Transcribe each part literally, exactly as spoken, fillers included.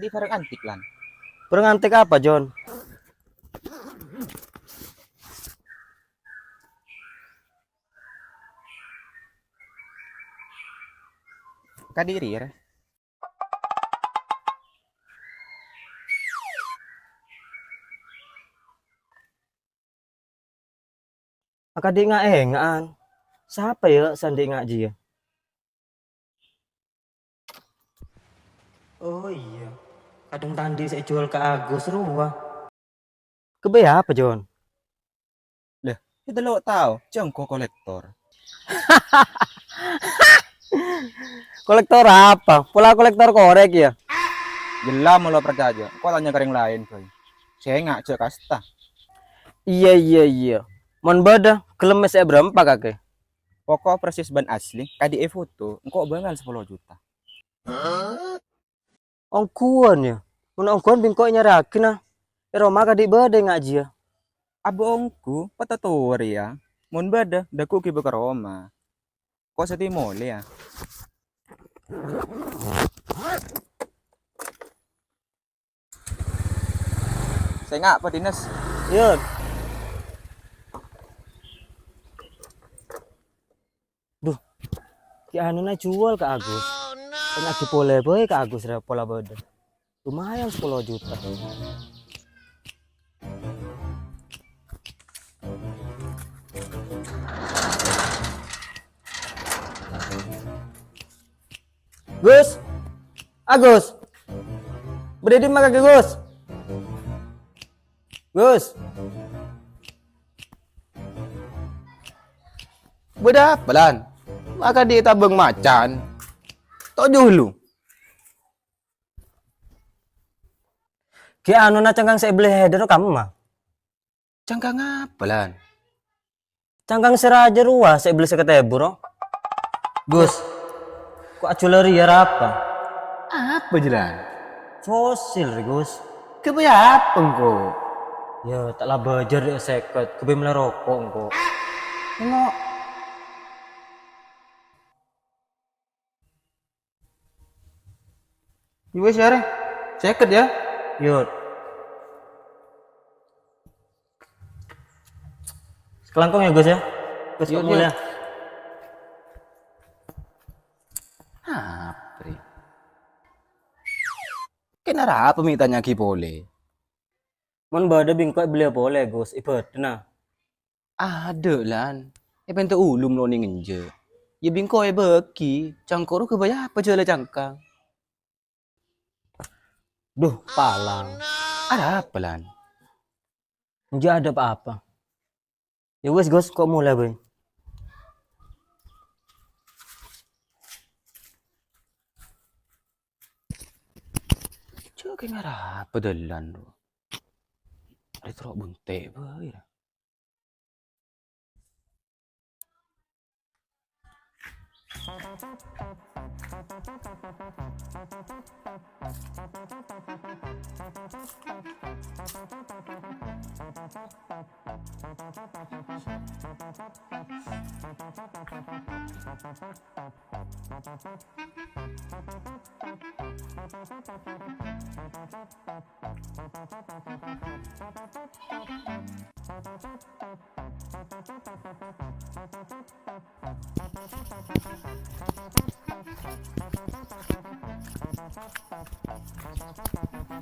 Di barang antik, Lan. Barang antik apa, Jon? Kadiri, ya. Akadhi' nga'-enga'an. Sapa, ya, sè andi' nga' jiyâ? Oh, iyâ. Kadhâng ta' andi' sè èjhuwâl ka Agus rowa. Ghâbây apa, Jon? Lah, kita lo' tao, jhâ' engko' kolektor. Kolektor apa? Pola kolektor korek, ya? Jhâ' la molo parcajâ, engko' tanya ka orèng laèn, bhâi. Sènga' jhâ' kasta. Iyâ, iyâ, iyâ. Mon bâdâ, ghellem mè' sè èbârâmpa kakè? Poko' persis bân asli, kadhi' èfoto, engko' bângal sapolo juta. Ongghuwân, ya? Mon ongghuwân bi' engko' ènyara'aghina. È roma kadhi' bâdâ nga' jiyâ. Abâ' ongghu, patator, ya. Mon bâdâ, dâggu' ghibâ ka roma. Ko' sè timolè, ya. Sènga' padines. Yun. Duh, ghi' anona juwâl ka Agus. Tanya'aghi polè bhâi ka Agus rè pola bâdâ. Lumayan sapolo juta. Gus! Agus! Bâdâ è dimma kakè, Gus? Gus! Bâdâ apa, Lan? Makadhi' tabâng macan. Toju' lu. Ghi' anona cangkang sè èbellè Haider kamma? Cangkang apa, Lan? Cangkang sè rajâ rowa sè èbellè sèket èbu, ro. Gus, ko' ajhuwâl rèya arapa? Apa jâ, Lan? Fosil rè, Gus. Ghâbây apa engko'? Yâ, ta' la bâjâr rè sèket, ghâbây mellè roko' engko'. Engo'. Yâ wis, arè. Sèket, yâ. Yut. Sakalangkong, yâ, Gus, yâ. Gus, Yut, kok mulai, Yut. Apa, rè? Kèng arapa mè' tanya'aghi polè? Mon bâdâ bi' engko' èbellè polè, Gus, èbâdâna. Adâ', Lan. Èpènta ulum lo' neng enjâ'. Yâ bi' engko' èbâghi, cangkang ro ghâbây apa jâlâ cangkang? Duh, palang. Arapa, Lan? Enjâ' adâ' pa-apa. Yâ wis, Gus, ko' mulai bhâi. Jâ' kèng arapa dâlân, ro? Arè terro bhunte' bhâi, ra.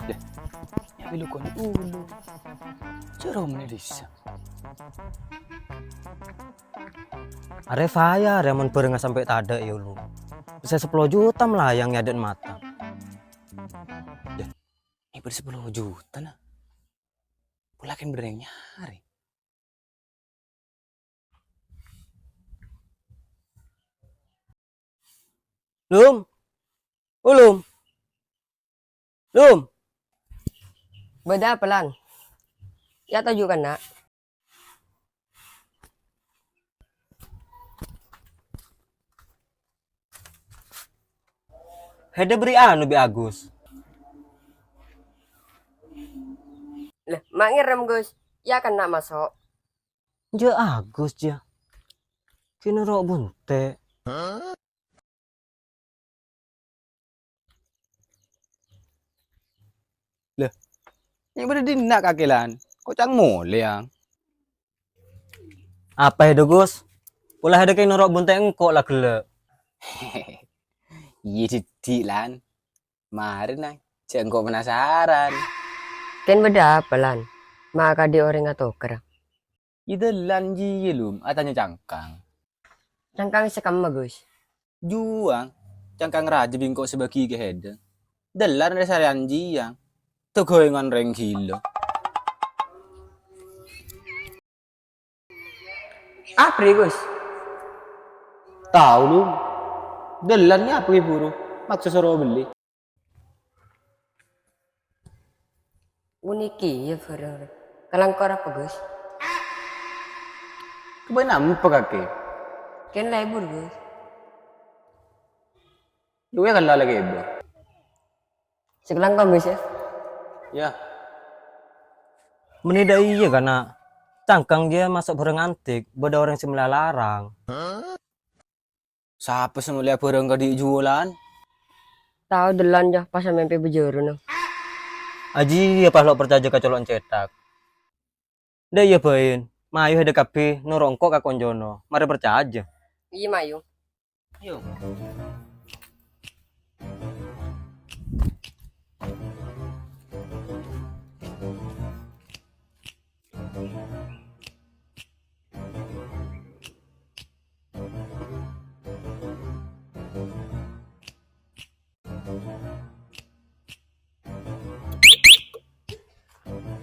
Deh, nyambi lukon ulu. Jeromne disa. Arè faya, arè mon bârengnga sampè' tadâ' è ulu. Pèssè sapolo juta malayang è adâ'na mata. Deh, Nèbâr sapolo juta, na. Pola kèng bâreng nyarè. Lum. Oh, Lum. Lum. Bâdâ apa, Lan? Yâ, toju' kanna'. Hèdâ bâri' anu bi' Agus. Lè, ma' ngèrèm, Gus. Yâ, kanna' maso'. Jâ' Agus, jâ. Kèng ro' bhunte'. Nyè bâdâ dinna' kakè, Lan? Koca'na molè, ya. Apa hèdâ, Gus? Pola hèdâ kèng noro' bunte' engko' la ghellâ'. Iyâ, dhiddhi', Lan. Marèna, jhâ' engko' penasaran. Kèng bâdâ apa, Lan? Ma' akadhi orèng atokara. Iyâ, dâllan jiyâ, Lum, atanya cangkang. Cangkang sè kemma, Gus? Juwâng, cangkang rajâ bi' engko' sè bâgi ka hèdâ. Dâllan rè-sarèyan jiyâ. Taghâyângan rèng ghilâ. Aprè, Gus? Tao, Lum. Dâllan nyapaè buru, maksa soro bellè. Puniki, iyâ, bhârâng. Kalangkor apa, Gus? Kabây nampa kakè? Kèng lebur, Gus. Iyâ, kala lagi ibu. Sakalangkong, Gus, ya. Ya. Mènè dâ' iyâ, kana'. Cangkang jiyâ maso' bhârâng antik, bâdâ orèng sè mellèya larang. Sapa sè mellèya bhârâng kadhi' juwâlân? Tao dâllan, ya, pas mèmpè bâjârâna. Ajiyâ pas lo' parcajâ ka colo'na cèthak. Dâ' iyâ bhâi, mayu hèdâ kabbhi noro' engko' ka konjona, marè parcajâ. Iyâ, mayu. Ayo.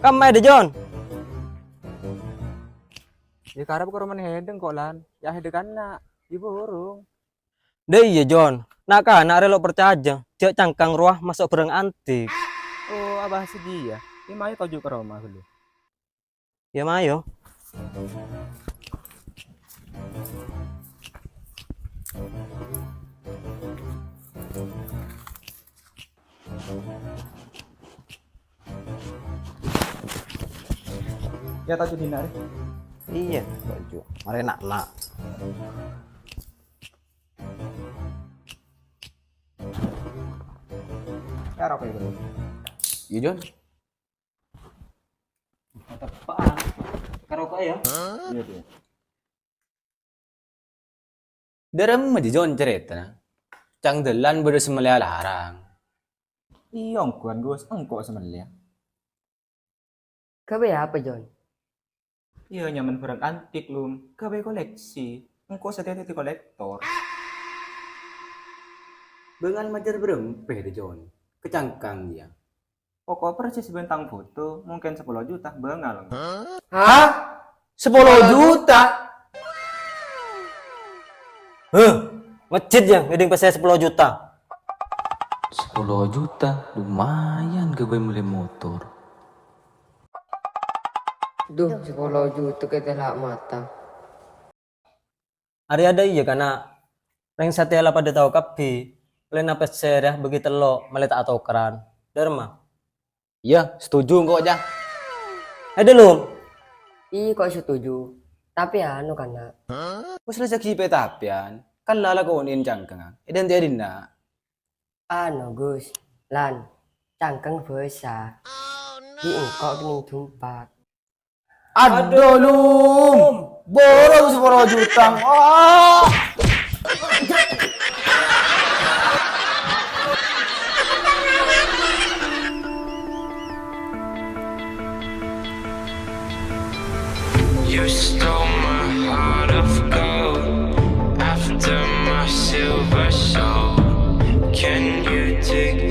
Kamma è dâ', Jon? Iyâ, karep ka romana hèdâ engko', Lan. Ya, hèdâ kana'. Iyâ, burung. Dâ' iyâ, Jon. Na'-kana' rè lo' parcajâ, jhâ' cangkang rowa maso' bhârâng antik. Oh, abahas jiyâ. Iyâ, mayu toju' ka roma ghâllu. Iyâ, mayu. Iyâ, toju' dinna', rè. Iyâ, toju'. Marè na'-kana'. Iyâ, roko'è, Bro. Iyâ, Jon. Teppa'an. Ka roko'è, ya? Iyâ, Bro. Dâremma jiyâ, Jon, carètana? Ca'na dâllan bâdâ sè mellèya larang. Iyâ, ongghuwân, Gus, engko' sè mellèya. Ghâbây apa, Jon? Iyâ, nyamana bhârâng antik, Lum. Ghâbây koleksi. Engko' satèya dhâddhi kolektor. Bângal majâr bârâmpa, Jon? Ka cangkang, yâ. Pokok persis bân tang foto, mungkin sapolo juta bângal. Hah? Sapolo juta? Heh, masjid yâ, ngèdhing pèssè sapolo juta. Sapolo juta, lumayan ghâbây mellè motor. Duh, sapolo juta kèta la' mata. Arèya dâ' iyâ, kana'. Rèng satèya la padâ tao kabbhi, mellèna pèssè rèya bâgi tello' mellè ta' atokaran. Dâremma? Iyâ, setuju engko', Jang. È dâlem. Iyâ, ko' setuju. Tapè anu, kana'. Wis la jhâ' ghi' pè-tapèyan. Kan la lakonèn cangkang. È dântè' è dinna'. Anu, Gus. Lan. Cangkang bâsa. Ghi' engko' kennèng dumpat. Adhu, Lum. Borong sapolo juta. Wah. You stole my heart of gold after my silver soul. Can you take